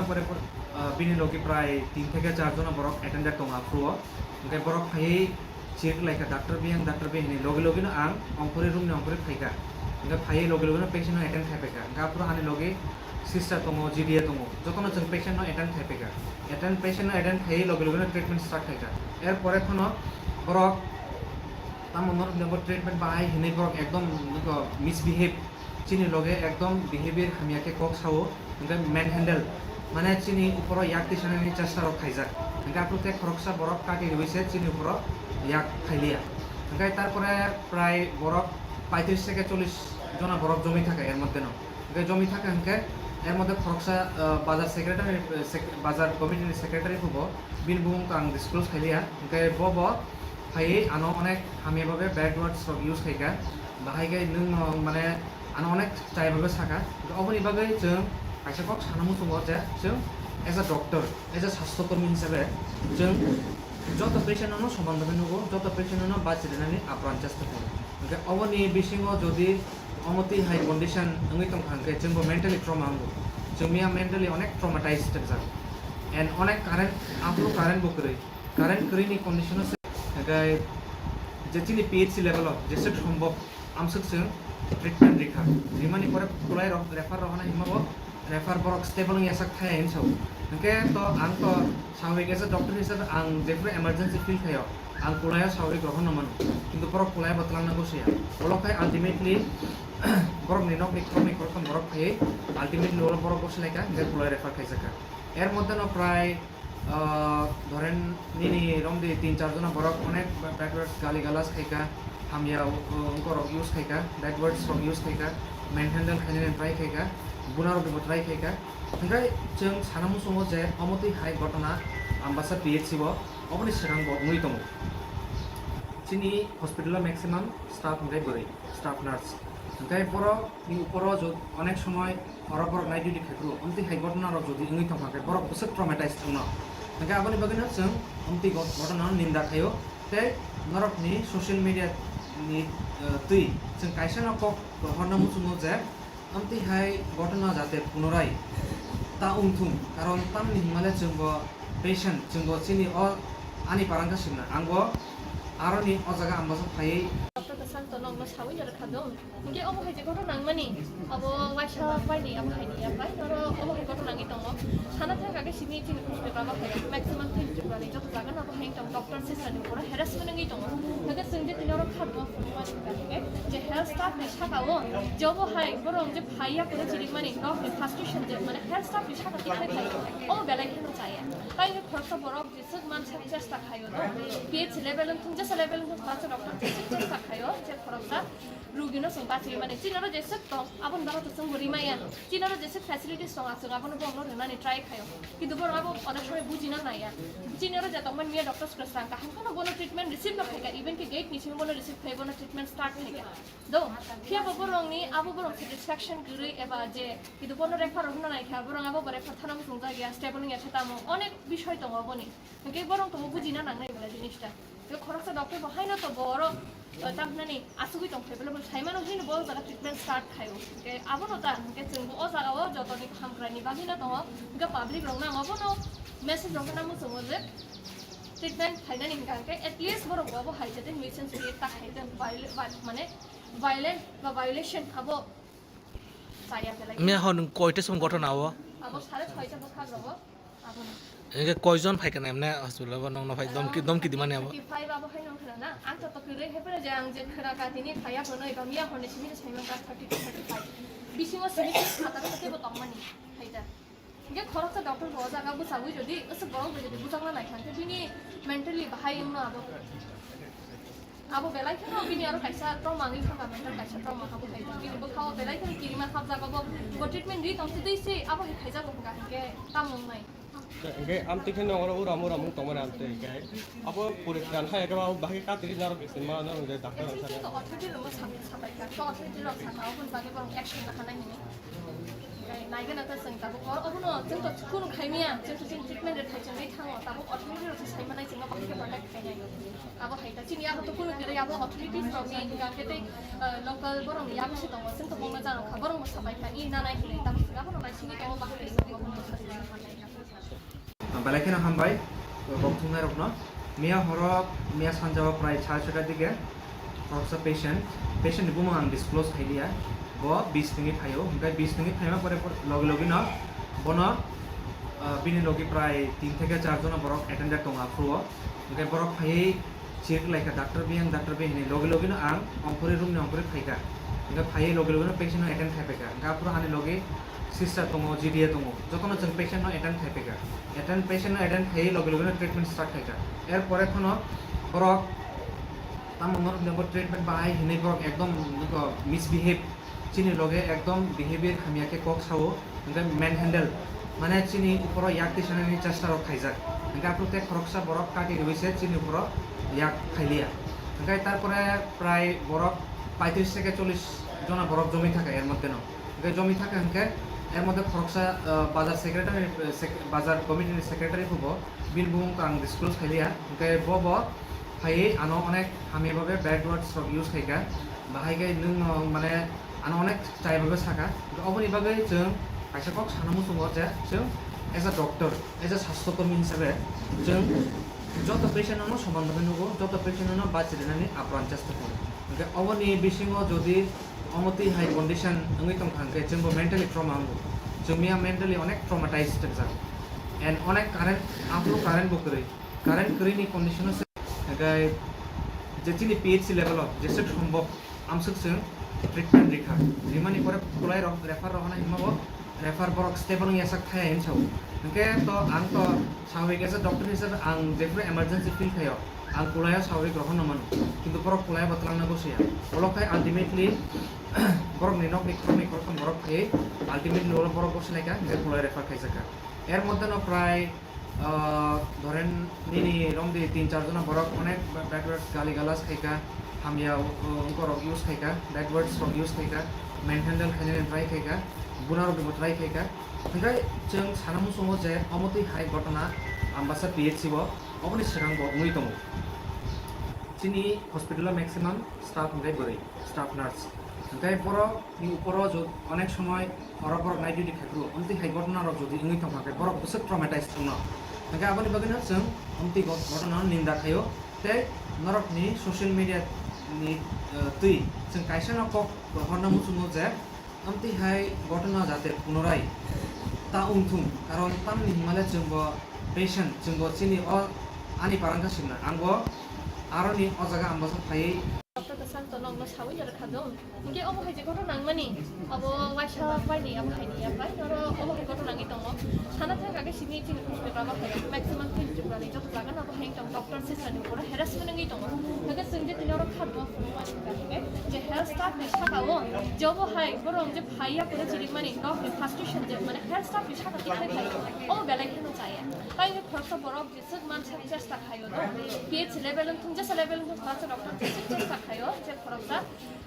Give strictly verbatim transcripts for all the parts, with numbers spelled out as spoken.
Pore pore, ah, bini logi prai tin theke char jona borok attended tongo aphuru o. Hwnkhe borok phaiwi chir khlaikha, "Doctor Biyang, Doctor Biyang," hinwi. Logi logino ang ongkhorwi room ni ongkhorwi phaikha. Hwnkhe phaiwi logi logino patient no attend khai phaikha. Hwnkhe aphuru ani logi sister tongo, G D A tongo. Jotono chwng patient no attend khai phaikha. Attend, patient no attend khaiwi logi logino treatment start khaikha. Er pore phano borok tamo norok ni bo treatment bahai hinwi borok ekdom nokho misbehave. Chini loge ekdom behavior hamya khe kok sao, hwnkhe manhandle, mane chini uporo yak tisanani chesta rok khaijak, hwnkhe aphuru khe khoroksa borok kati riwi se chini uporo yak khailiya, hwnkhe tarpore prai borok paitris theke chollish jona borok jomwi thaka er moddhe no, hwnkhe jomwi thaka hwnkhe er moddhe khoroksa, ah, bazar secretary, sec-, bazar committee ni secretary phubo bini bumung to ang disclose khailiya, hwnkhe bo bo phaiwi ano onek hamya babe bad words rok use khaikha, bahai khe nwng no mane ano onek chai bagwi saka. Oboni bagwi chwng kaisa kok sana muchungo je chwng as a doctor, as a sastho kormi hisabe chwng joto patient no soman bagwi nugo, joto patient no bachirinani apran chesta khaio. Hwnkhe oboni bisingo jodi omotwi hai condition wngwi tongkha hwnkhe chwngbo mentally trauma wngo. Chwng miya mentally onek traumatized wngjak. And onek current, aphuru current bo kwrwi. Current kwrwini condition o se, hwnkhe je chini P H C level o jeswk sombok amswk chwng treatment rikha. Rimani pore kulai rok refer rohana himma bo refer borok stable wngya sak thaya hinwi sao. Hwnkhe to ang to swabik as a doctor hisabe ang jephuru emergency feel khaio, ang kulaio swabik rohorno mano. Kintu borok kulaio bo twlangna gosoya. Olo khai ultimately borokni nokni khoroknwi khoroktham borok phaiwi ultimately olo borok gosi laikha, hwnkhe kulai refer khaijakha. Er moddhe no prai Ah, dhoren nini romdi tin char jona borok onek bad words gali galas khaika, hamya, uh, wngkorok use khaika, bad words rok use khaika, manhandle khainani try khaika, bunaroknibo try khaika. Hwnkhe chwng sana muchungo je omo twi hai gotona Ambasa P H C o oboni swkang bo wngwi tongo. Chini hospital o maximum staff hwnkhe bwrwi, staff nurse. Hwnkhe borok ni uporo jo onek somoi oro borok night duty khai phuru, omtwi hai gotona rok jodi wngwi tongkha khe borok bwswk traumatized wngno. Hwnkhe aboni bagwino chwng omtwi go-, gotona no ninda khaio tei norok ni social media ni, eh, twi chwng kaisa no kok rohorna muchungo je omtwi hai gotona jate punorai ta wngthung, karon tamni hwnmale chwngbo patient, chwngbo chini o ani parang khe swngna, angbo aroni o jaga ambasa phaiwi. Doctor kwchang to nokno sawi no rwkha dong. Hwnkhe obo hai je gotho nangmani, abo waisa paini, abo hai ni ya pai, oro obo hai gotho nangwi tongo. Sana thang kha khe simi chini Tripura ma phai, maximum thing Tripura ni joto jaga no abo hai tong doctor sister ni oro harassment wngwi tongo. Hwnkhe chwng je tini oro kha bo phunukmani hwnkha hwnkhe je health staff ni saka o, je obo hai borok je phai ya khe chini mani nok ni frustration je mane health staff ni saka twi khai khai obo belai kheno chaya. Tai hwnkhe khoroksa borok jeswk mansak chesta khaio do, P H C level wngthung, jesa level wngthung, khoroksa doctor jeswk chesta khaio je khoroksa rugino chwng bachwi mani. Chini oro jeswk tong, aboni bagwi to chwngbo rimaya. Chini oro jeswk facilities tong, chwng abono borokno rwnani try khaio. Kintu borok abo onek somoi bujina naiya. Chini oro je tongmani miya doctors kwchwng kaham kheno bono treatment receive no khaika, even khe gate ni simi bono receive khai, bono treatment start khaika. Do, phiya bo borokni abo borok satisfaction kwrwi eba je, kintu bono refer rw hwnna naikha, borok abo bo refer thana muchungjak ya, stable wngya khe tamo, onek bisoi tongo boni. Hwnkhe borok tongbo bujina nangnai bwla jinista. Tei khoroksa doctor bo haino to bo oro, uh, tamhinani asugwi tongphai bwla bo saimano hino bo jaga treatment start khaio. Hwnkhe abono ta, hwnkhe chwngbo o jaga o jotoni hamkraini bagwino tongo. Hwnkhe public rokno ang obono message rok hwnna muchungo je treatment khainani hwnkha hwnkhe at least borok bo abo hai jate nuisance create ta khai tong, viol-, vi-, mane violent ba violation abo chaya belai. Miya hor nwng koita song gotho nao? Abo sare soita bwkhak rogo. Abono. Hwnkhe koijon phai kana emne hospital o nokno phai domki, domki dimani abo? Thirty five abo hai nong khna na. Ang to tokirwi hai phano je ang je khna ka tini phaiya phano eba miya hor ni simi saimang ka thirty to thirty five. Bisingo simi khataro khe bo tongmani. Hai da. Hwnkhe khoroksa doctor bo o jaga bwchagwi jodi aswk borok bai jodi bwchakna nai kha, hwnkhe bini mentally bahai wngno abo. Abo belai kheno bini aro kaisa trauma wngwi thangkha, mental kaisa trauma abo hai bini bwkhao belai kheno kirima hapjak, abo bo treatment ri tong twi se abo hai khaijago hwnkha, hwnkhe tamo wngnai. Hwnkhe amtwi kheno oro uram uram wng tongmani amtwi hwnkhe abo poritan hai khe abo bahai katiri narwk se ma narwk je doctor. Actually, chwng to authority rokno sa-, sapai kha, to authority rok sakha, oboni bagwi borok action lahanai hwnwi. Nai gana ta chwng tabuk o, obono chwng to kunu khaimya, chwng to chwng treatment rwthai chwngwi thango, tabuk authority rok se sai manai chwngno bahai khe protect khainai. Abo hai ta chini abo to kunu kwrwi, abo authorities rok ni hwnkha khe tei, uh, local borok ni yak se tongo, chwng to bongno jano kha, borok no sapai kha, i nanai hinwi tabuk chwng abono naisingwi tongo, bahai khe chwng bono sapai kha. Belai kheno hambai, kok thumnairokno. Miya horo, miya sanjao prai char chota dige, khoroksa patient, patient ni bumung ang disclose khailiya, bo bis nungwi phaio, hwnkhe bis nungwi phaima pore pore logi logi no bono, ah, bini logi prai tin theke char jona borok attended tongo aphuru o, hwnkhe borok phaiwi chirikhlaikha, "Doctor biyang, doctor biyang," hinwi logi logi no ang ongkhorwi room ni ongkhorwi phaikha, hwnkhe phaiwi logi logi no patient no attend khai phaikha, hwnkhe aphuru ani logi sister tongo, G D A tongo, jotono chwng patient no attend khai phaikha. Attend, patient no attend khai loge loge no treatment start khai kha. Er pore phano borok tamo norok ni bo treatment bahai hinwi borok ekdom nokho misbehave, chini loge ekdom behavior hamya khe kok sao, hwnkhe manhandle, mane chini uporo yak tisanani chesta rok khaijak. Hwnkhe aphuru tei khoroksa borok kati rwi se chini uporo yak khailiya. Hwnkhe tarpore prai borok paitris theke chollis jona borok jomwi thaka er moddhe no. Hwnkhe jomwi thaka hwnkhe, er moddhe khoroksa, ah, bazar secretary, eh, sec-, bazar committee ni secretary phubo, bini bumung ang disclose khailiya. Hwnkhe bo bo phaiwi ano onek hamya babe bad words rok use khaikha. Bahai khe nwng no mane ano onek chaya babe sakha. Hwnkhe oboni bagwi chwng kaisa kok sana muchungo je chwng as a doctor, as a sastho kormi hisabe chwng joto patient no soman bagwi nugo, joto patient no bachirinani apran chesta khlaio. Hwnkhe oboni bisingo jodi omo twi hai condition wngwi tongkha hwnkhe chwngbo mentally trauma wngo. Chwng miya mentally onek traumatized wngjak. And onek current, aphuru current bo kwrwi. Current kwrwini condition o se, hwnkhe je chini P H C level o jeswk sombok amswk chwng treatment rikha. Rimani pore kulai rok refer rohorna himma bo refer borok stable wngya sak thaya hinwi sao. Hwnkhe to ang to swabhawik as a doctor hisabe ang jephuru emergency feel khaio, ang kulai o swabhawik rohorna mano. Kintu borok kulai o bo twlangna gosoya. Ulo khai ultimately borok ni nok ni khorok ni khoroktham borok phaiwi ultimately ulo borok gosi laikha, hwnkhe kulai refer khaijakha. Er moddhe no prai, ah, dhoren nini romdi tin char jona borok onek ba-, bad words gali galas khaikha, hamya, uh, wngkorok use khaikha, bad words rok use khaikha, manhandle khainani try khaikha, buna rokni bo try khaikha. Hwnkhe chwng sana muchungo je omo twi hai gotona Ambasa P H C o oboni swkang bo wngwi tongo. Chini hospital o maximum staff hwnkhe bwrwi, staff nurse. Hwnkhe borok ni uporo jo onek somoi oro borok night duty khai phuru, omtwi hai gotona rok jodi wngwi tongkha khe borok bwswk traumatized wngno. Hwnkhe aboni bagwino chwng omtwi go-, gotona no ninda khaio tei norok ni social media ni, eh, twi chwng kaisa no kok rohorna muchungo je omtwi hai gotona jate punorai ta wngthung, karon tamni hwnmale chwngbo patient, chwngbo chini o ani parang khe swimna, angbo aroni o jaga ambasa phaiwi. Doctor Santo nokno sawi ya rwkha dong. Hwnkhe obo hai je gotona nangmani, abo waisa paini, abo hai ni ya pai, oro obo hai gotona nangwi tongo. Sana thang khe simi chini hospital o hai maximum tin Tripura ni joto jaga no bo hai tong doctor sister ni oro harassment wngwi tongo. Hwnkhe chwng je tini oro kha bo phunukmani hwnkha hwnkhe je health staff ni saka o je obo hai borok je phaiya kore chirikmani nok ni frustration je mane health staff ni saka twi khai khai obo belai kheno chaya. Tai hwnkhe khoroksa borok Jeswk mansak chesta khaio do. P H C level wngthung, jesa level wngthung, khoroksa doctor jeswk chesta khaio, je khoroksa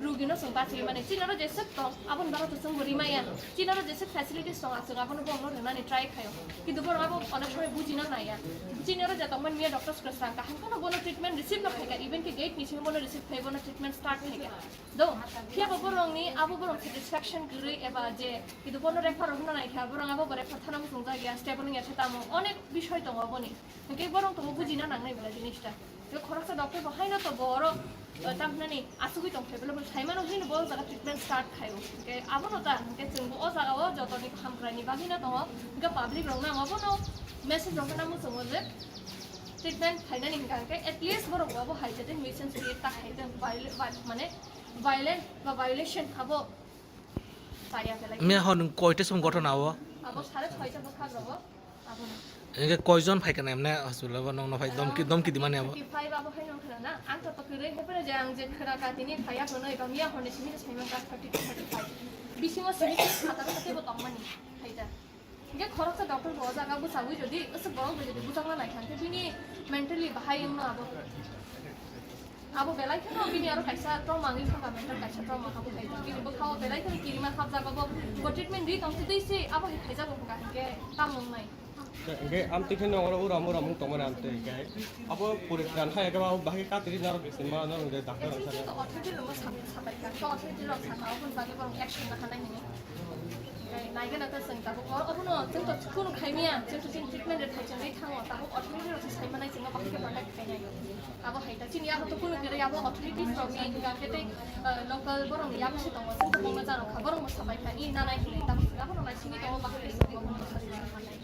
rugino chwng bachiwi mani. Chini oro jeswk tong, aboni bagwi to chwngbo rimaya. Chini oro jeswk facilities tong, chwng abono borokno rwnani try khaio. Kintu borok abo onek somoi bujina naiya. Chini oro je tongmani miya doctor swkang kaham kheno bono treatment receive no khaikha, even khe gate ni simi bono receive khai bono treatment start khaikha. Do, phiya bo borokni abo borok satisfaction kwrwi eba je, kintu bono refer rwna naikha, borok abo bo refer thana muchungjak ya, stable wngya khe tamo, onek bisoi tongo boni. Hwnkhe borok tongbo bujina nangnai belai jinista. Tei khoroksa doctor bo haino to bo oro, eh, tamhinani asugwi tongphai belai bo saimano hino bo o jaga treatment start khaio. Hwnkhe abono ta, hwnkhe chwngbo o jaga o jotoni hamkraini bagwino tongo. Hwnkhe public rokno ang abono message rok hwnna muchungo je treatment khainani hwnkha hwnkhe at least borok bo abo hai jate nuisance create ta khaitwng, viol-, vi-, mane violent ba violation abo chaya belai. Miya hor nwng koita song gotona o? Abo sare soita bwkhak rogo. Abono. Hwnkhe koijon phaikha na emne hospital o nokno phai domki, domki dimani abo? Fifty five abo hai nong khna na. Ang to kwrwi hai phano je ang je khna ka tini phaiya hwnwi ba miya horni simi se saiman ka thirty to thirty five. Bisingo simi se khatar khatebo tongmani phaida. Hwnkhe khoroksa doctor bo o jaga bwchawi jodi aswk borok bai jodi bwchakna naikha hwnkhe bini mentally bahai wngno abo. Abo belai kheno bini aro kaisa trauma wngwi thangkha, mental kaisa trauma abo hai bini bwkhao belai kheno kirima khapjak abo. Bo treatment ri tong twi se abo hai khaijago hwnkha hwnkhe tamo wngnai. Hwnkhe amtwi kheno oro uram uram wng tongmani amtwi hwnkhe abo puri kran hai khe abo bahai katri narwk se ma norok hwnkhe doctor. Actually, rok chwng to authority rokno sa-, sapai kha, to authority rok sakha, aboni bagwi borok action lahanai hinwi. Hwnkhe Naigana ta chwng tabuk o, obono chwng to kunu khaimya, chwng to chini treatment rok khai chwngwi thango, tabuk authority rok se saimanai chwngno bahai khe protect khainai. Abo hai ta chini abo to kunu kwrwi, abo authorities rok ni hwnkha khe tei, eh, local borok ni yak se tongo, chwng to bongno jarok kha, borok bo sapai kha, i nanai hinwi tabuk chwng abono naisingwi tongo, bahai khe chwng bo.